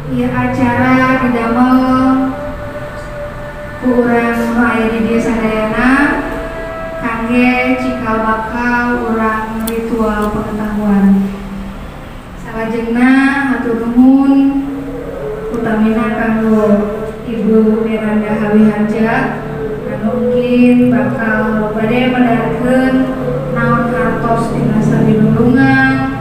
Ieu acara didamel ku urang nu aya di dieu sadayana kangge cikal bakal urang ritual pengetahuan. Salajengna, hatur nuhun utamina kanggo Ibu Miranda Hawiharja anu mungkin bakal bade medarkeun naon hartos dina sabilulungan,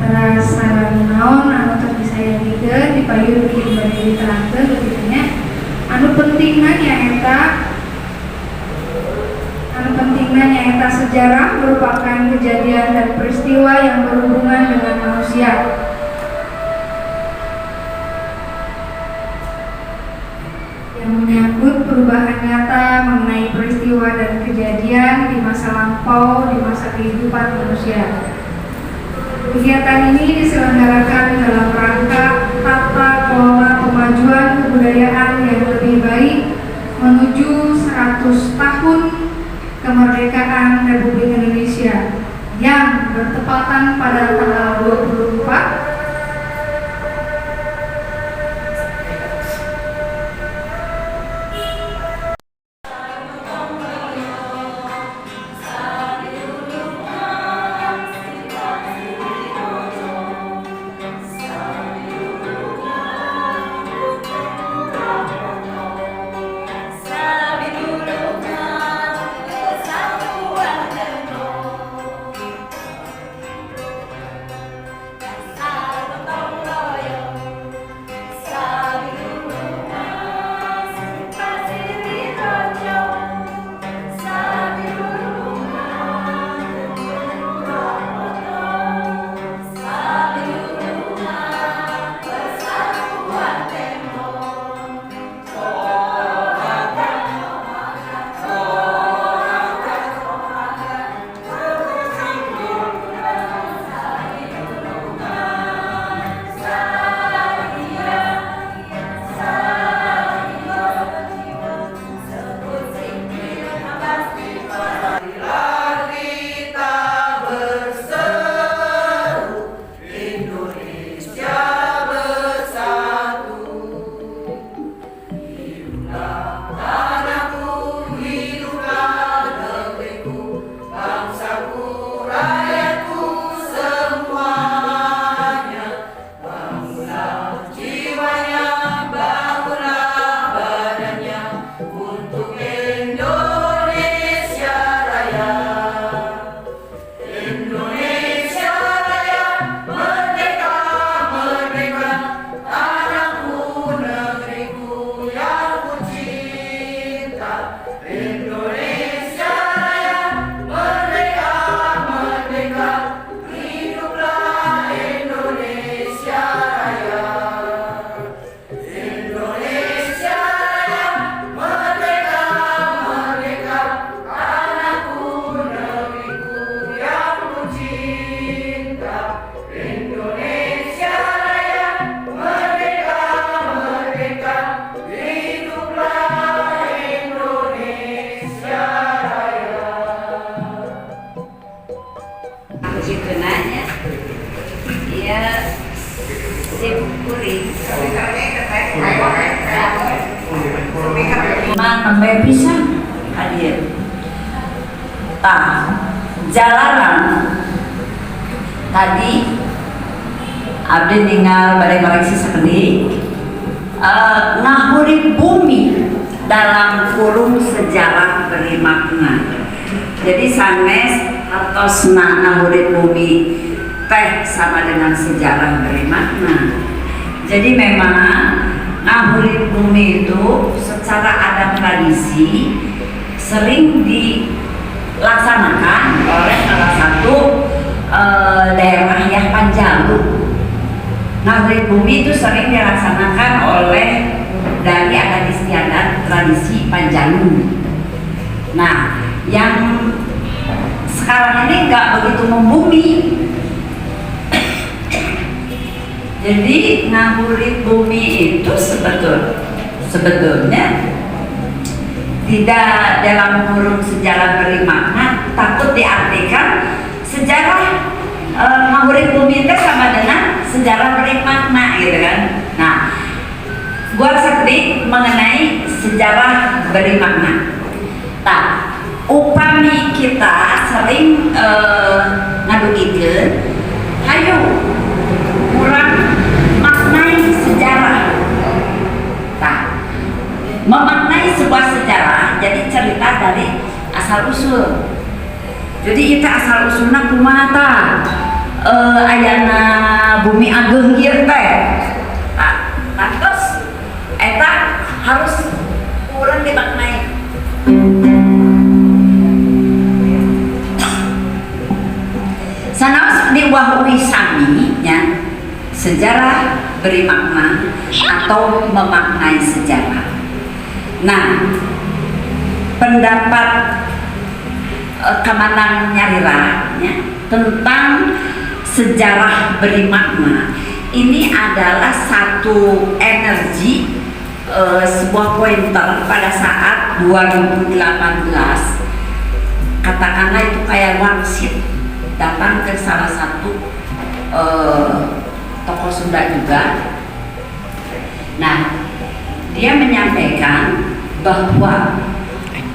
teras sareng naon anu teu disayagikeun di payun mungkin bade diterangkeun begitu nya. Anu pentingna nyaeta, anu pentingna nyaeta sejarah merupakan kejadian dan peristiwa yang berhubungan dengan manusia yang menyangkut perubahan nyata mengenai peristiwa dan kejadian di masa lampau, di masa kehidupan manusia. Kegiatan ini diselenggarakan dalam rangka tata kelola kemajuan kebudayaan yang lebih baik menuju 100 tahun kemerdekaan Republik Indonesia yang bertepatan pada tanggal 24 Kita berseru, Indonesia bersatu. Hiduplah tanahku, hiduplah negeriku, bangsaku, rakyatku semuanya. Bangunlah jiwanya, bangunlah badannya untuk Indonesia Raya. Indonesia Raya, merdeka, merdeka, tanahku, negeriku yang ku cinta. Indonesia Raya, merdeka, merdeka, hiduplah Indonesia Raya. Indonesia Raya, merdeka, merdeka, tanahku, negeriku yang ku cinta. Indonesia Raya, merdeka, merdeka, hiduplah Indonesia Raya. Aku situ nanya, iya, sim kuring. Mang nembe pisan hadir. Tah, jalanan tadi abdi ningal bade koreksi sakedik, ngahurip bumi dalam kurung sejarah beri makna. Jadi sanes hartosna ngahurip bumi teh sama dengan sejarah beri makna. Jadi memang ngahurip bumi itu secara adat tradisi sering dilaksanakan oleh salah satu daerah yang Panjalu. Ngahurip bumi itu sering dilaksanakan oleh dari adat istiadat tradisi Panjalu. Nah, yang sekarang ini nggak begitu membumi. Jadi ngahurip bumi itu sebetulnya tidak dalam kurung sejarah beri makna, takut diartikan sejarah ngahurip bumi itu sama dengan sejarah beri makna gitu kan. Nah, mengenai sejarah beri makna. Tah, upami kita sering ngadugikeun, hayu urang maknai sejarah. Tah, memaknai sebuah sejarah jadi cerita dari asal usul. Jadi itu asal usulna kumaha tah? Ayana bumi ageung ieu teh. Tah, terus eta harus urang dimaknai. Sanaos diwahui sami nya, sejarah beri makna atau memaknai sejarah. Nah, pendapat Kamanang nyalira ya, tentang sejarah beri makna ini adalah satu energi, sebuah pointer pada saat 2018, katakanlah itu kayak wangsit datang ke salah satu tokoh Sunda juga. Nah, dia menyampaikan bahwa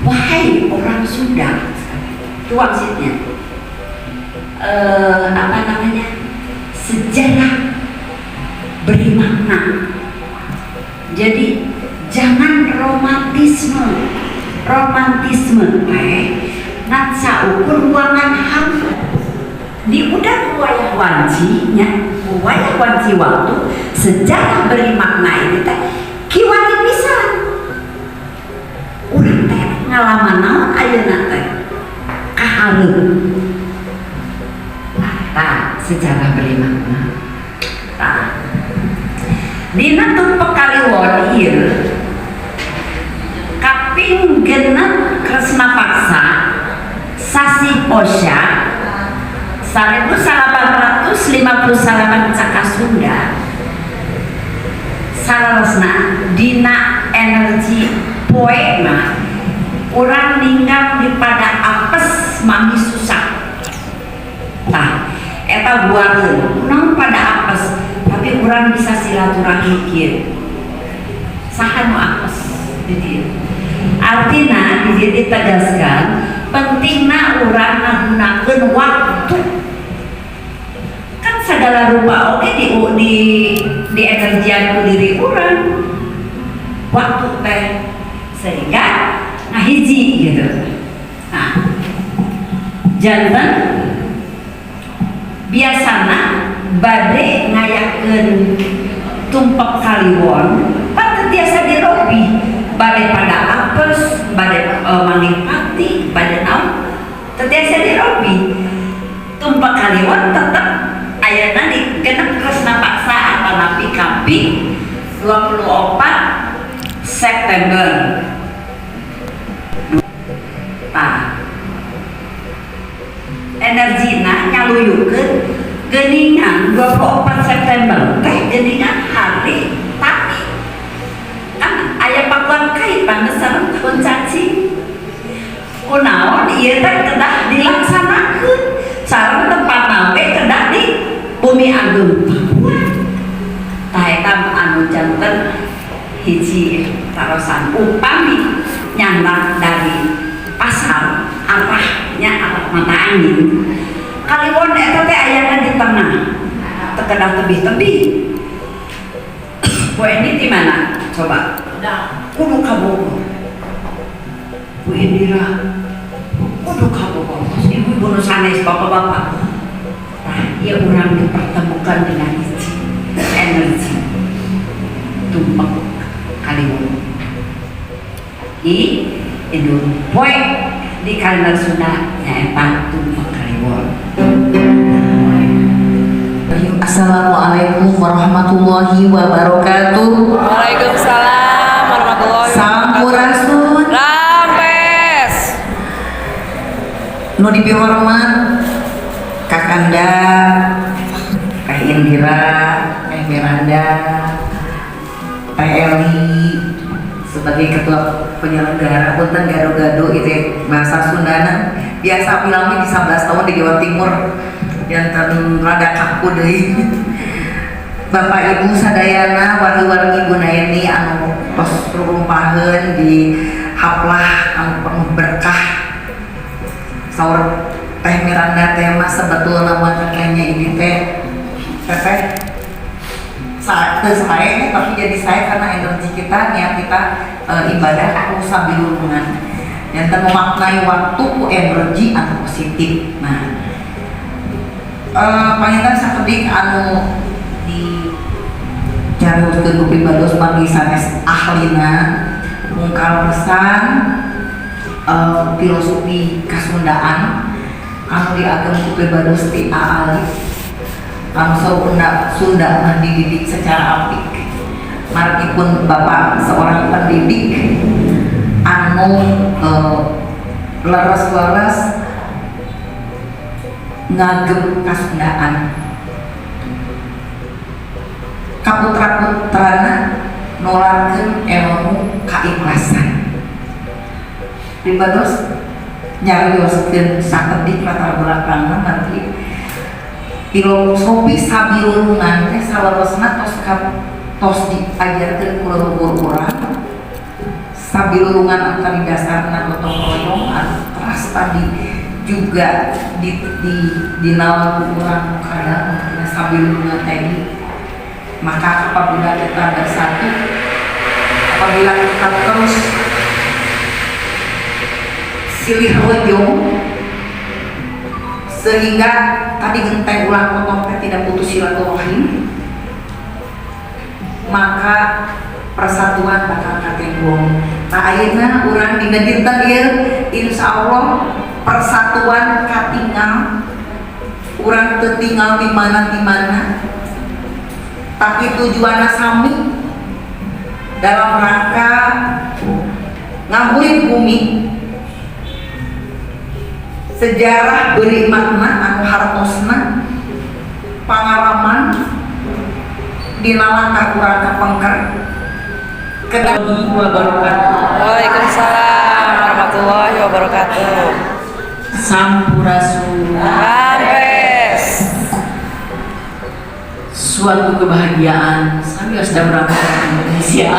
wahai orang Sunda, itu wangsitnya, apa namanya, sejarah beri makna. Jadi jangan romantisme, romantisme teh ngan saukur ruangan hampa di udah wayah wanci nya, wayah wanci waktu. Sejarah beri makna ini teh kiwari pisan urang teh ngalaman naon ayeuna teh kahareup. Tah, sejarah beri makna. Tah, dina Tumpek Kaliwon ieu kaping 6 Kresna Paksa sasi Posya 1858 Caka Sunda, saleresna dina energi poena urang ninggal di pada apes mami susah. Tah, eta buangeun naon pada apes, tapi urang bisa silaturahmi kieu. Saha nu apes di dieu? Artina di dieu ditegaskan pentingna urang ngagunakeun waktu. Kan segala rupa oke di energian ku diri urang waktu teh, sehingga ngahiji gitu. Nah, janten biasana bade ngayakeun Tumpek Kaliwon pan teu tiasa dirobi, bade pada apes, bade manggih pati, bade naon teu tiasa dirobi. Tumpek Kaliwon tetep ayana di 6 Kresna Paksa atanapi kaping 24 September. Tah, energina nyaluyukeun geuningan 24 September teh geuningan hari tani, kan aya pakuan kait panggeus sareng tahun cacing. Kunaon ieu teh kedah dilaksanakeun sareng tempatna we kedah di bumi agung Pakuan. Tah, eta anu janten hiji tarosan upami nyandak dari pasar, arahnya arah mata angin. Kaliwon eta teh ayana di tengah, teu kedah tebih-tebih. Bu Eni di mana coba? Kudu ka Bogor. Bu Indira kudu ka Bogor, ibu-ibu nu sanes, bapak-bapak. Nah, ieu urang dipertemukan dengan hiji energi Tumpek Kaliwon di indung poe di kalender Sunda nyaeta Tumpek Kaliwon. Assalamualaikum warahmatullahi wabarakatuh. Waalaikumsalam warahmatullahi wabarakatuh. Sampurasun. Rampes. Nu dipihormat Kakanda Teh Indira, Teh Miranda, Teh Eli sebagai ketua penyelenggara. Punten gado-gado itu ya, bahasa Sundana biasa bilangnya di 11 tahun di Jawa Timur yang rada kaku deui. Bapak Ibu sadayana, wargi-wargi Bu Naeni anu tos ruas. Ditempaheun di haplah anu penuh berkah. Saur Teh Miranda teh mah sebetulna mah kayaknya ini teh teteh saat teu sae, tapi jadi saya karena energi kita, niat kita ibadah ku sabilulungan dan memaknai waktu ku energi anu positif. Nah, panginten sakedik anu di carioskeun ku pribados margi sanes ahlina mungkal pesan filosofi kasundaan anu diagem ku pribados ti A Alif anu Sunda. Sunda mah dididik secara apik, margipun bapak seorang pendidik anu leres-leres ngagem kasundaan ka putra-putrana, nularkeun ilmu kaikhlasan. Pribados nyarioskeun sakedik latar belakangna. Nanti filosofi sabilulungan teh saleresna tos ka tos diajarkeun ku leluhur urang. Sabilulungan anu tadi dasarna gotong royong, anu teras tadi juga di dinaon ku urang kadang dina sabilulungan tadi. Maka apabila kita bersatu, apabila kita terus silih royong, sehingga tadi genteng ulah potong teh tidak putus silaturahim, maka persatuan bakal katenggong. Nah, ayeuna urang dina dinten ieu insya Allah persatuan katingal. Urang teu tinggal di mana di mana, tapi tujuannya sami dalam rangka ngahurit bumi, sejarah beri makna anu hartosna pengalaman dina langkah urang kapengker kedah. Wabarakatuh. Waalaikumsalam warahmatullahi wabarakatuh. Sampurasun. Rampes. Suatu kebahagiaan, saya sudah berangkat Indonesia.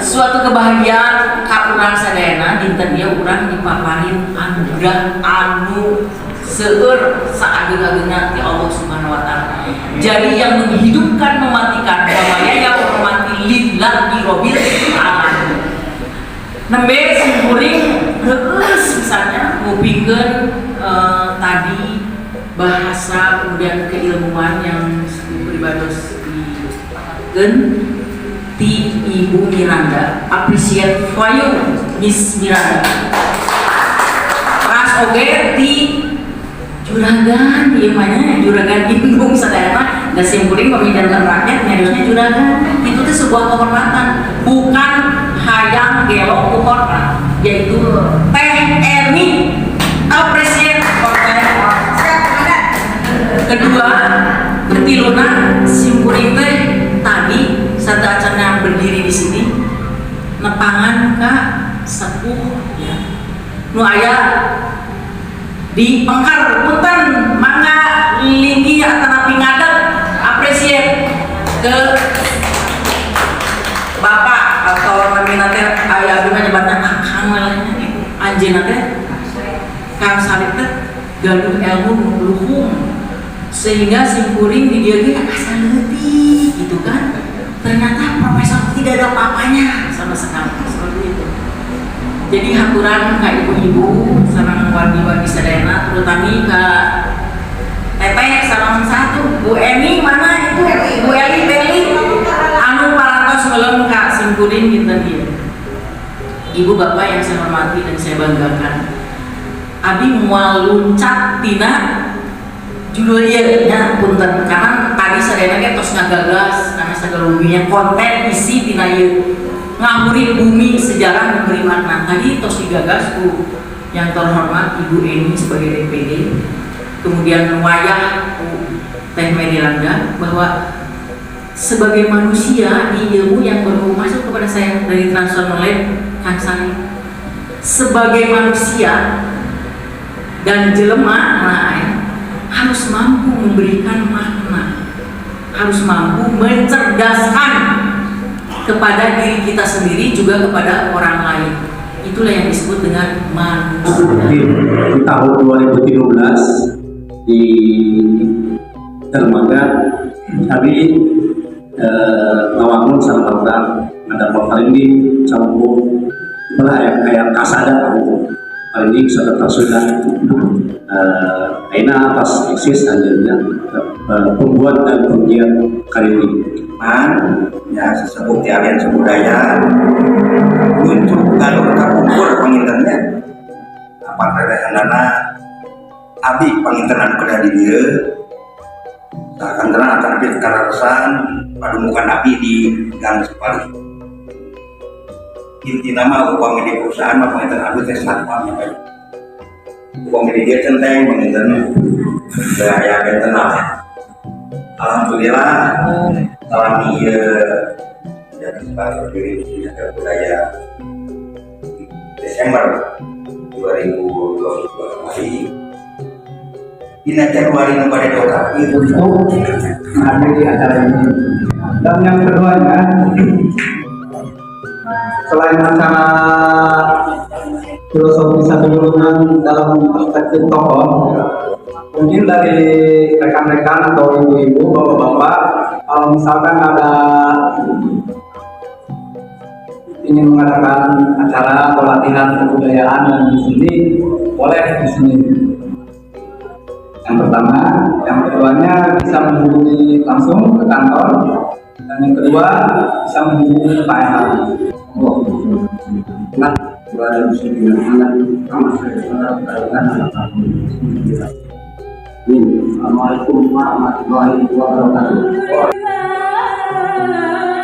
Suatu kebahagiaan ka urang sadayana dinten ieu urang dipaparin anugerah anu seueur saageng-agengna ti Allah Subhanahu wa Taala. Jadi yang menghidupkan, mematikan, wa yang mati lillahi rabbil alamin. Nembe simkuring reueus misalnya ngupingkeun tadi bahasa, kemudian keilmuan yang pribados dipapatkeun ti Ibu Miranda. Appreciate for you, Miss Miranda. Teras oge ti juragan ieu mah nya, juragan indung sadayana da simkuring pamijahan rakyat nyariosnya juragan. Itu tuh sebuah kehormatan, bukan hayang gelo ku hormat, yaitu Teh Erni. Appreciate for Teh. Kedua, ketiluna simkuring teh tadi sateuacanna berdiri di sini nepangan ka sepuh ya nu aya di Pengker. Punten, mangga linggih atanapi ngadeg. Appreciate ke bapak atau namina teh aya abdi mah nyebatna akang lah nya, anjeunna teh Kang Salib teh gaduh ilmu nu luhung sehingga simkuring di dieu ge asa leutik gitu kan. Ternyata profesor tidak ada apa-apanya sama sekali seperti itu. Jadi haturan ka ibu-ibu sareng wargi-wargi sadayana, terutama ka teteh sareng satu Bu Eni, mana itu Bu Eli Teli anu parantos ngelem ka simkuring dinten ieu. Ibu bapak yang saya hormati dan saya banggakan, abi moal luncat tina judul ieu nya, punten, karena tadi sadayana ge tos ngagagas karena sagala konten isi tina ieu ngahurit bumi, sejarah memberi makna. Tadi tos digagas ku yang terhormat Ibu Eni sebagai DPD, kemudian wayah ku Teh Merilanda, bahwa sebagai manusia di ilmu yang baru masuk kepada saya dari transfer knowledge Kang Salim, sebagai manusia dan jelema, nah, harus mampu memberikan makna, harus mampu mencerdaskan. kepada diri kita sendiri, juga kepada orang lain. Itulah yang disebut dengan manusia. Di tahun 2013 di dermaga kami ngawangun sareng urang ada karinding campur malah aya aya kasada karinding sudah sudah ayeuna atas eksis anjeunna pembuat dan penggiat karinding. Man ya, sesepuh ti aliansi budaya untuk galur kapungkur panginten nya, apa rerehanana abi panginten anu kedah di dieu sakantenan atanapi kararesan padumukan abi di Gang Sepalih. Intina mah upami di perusahaan mah panginten abi teh satpam ya, Pak. Upami di dieu centeng panginten teu aya benten lah. Alhamdulillah salami ieu jadi sebagai berdiri di cagar budaya Desember 2022 kemarin, dina Januari nu bade dongkap itu untuk menghadiri acara ini. Dan yang keduanya, selain acara filosofi satu gulungan dalam perspektif tokoh, mungkin dari rekan-rekan atau ibu-ibu, bapak-bapak, kalau misalkan ada ingin mengadakan acara atau latihan kebudayaan dan di sini boleh di sini. Yang pertama, yang keduanya bisa menghubungi langsung ke kantor, dan yang kedua bisa menghubungi Pak Erlang. Nah, 2009. Assalamualaikum warahmatullahi wabarakatuh. La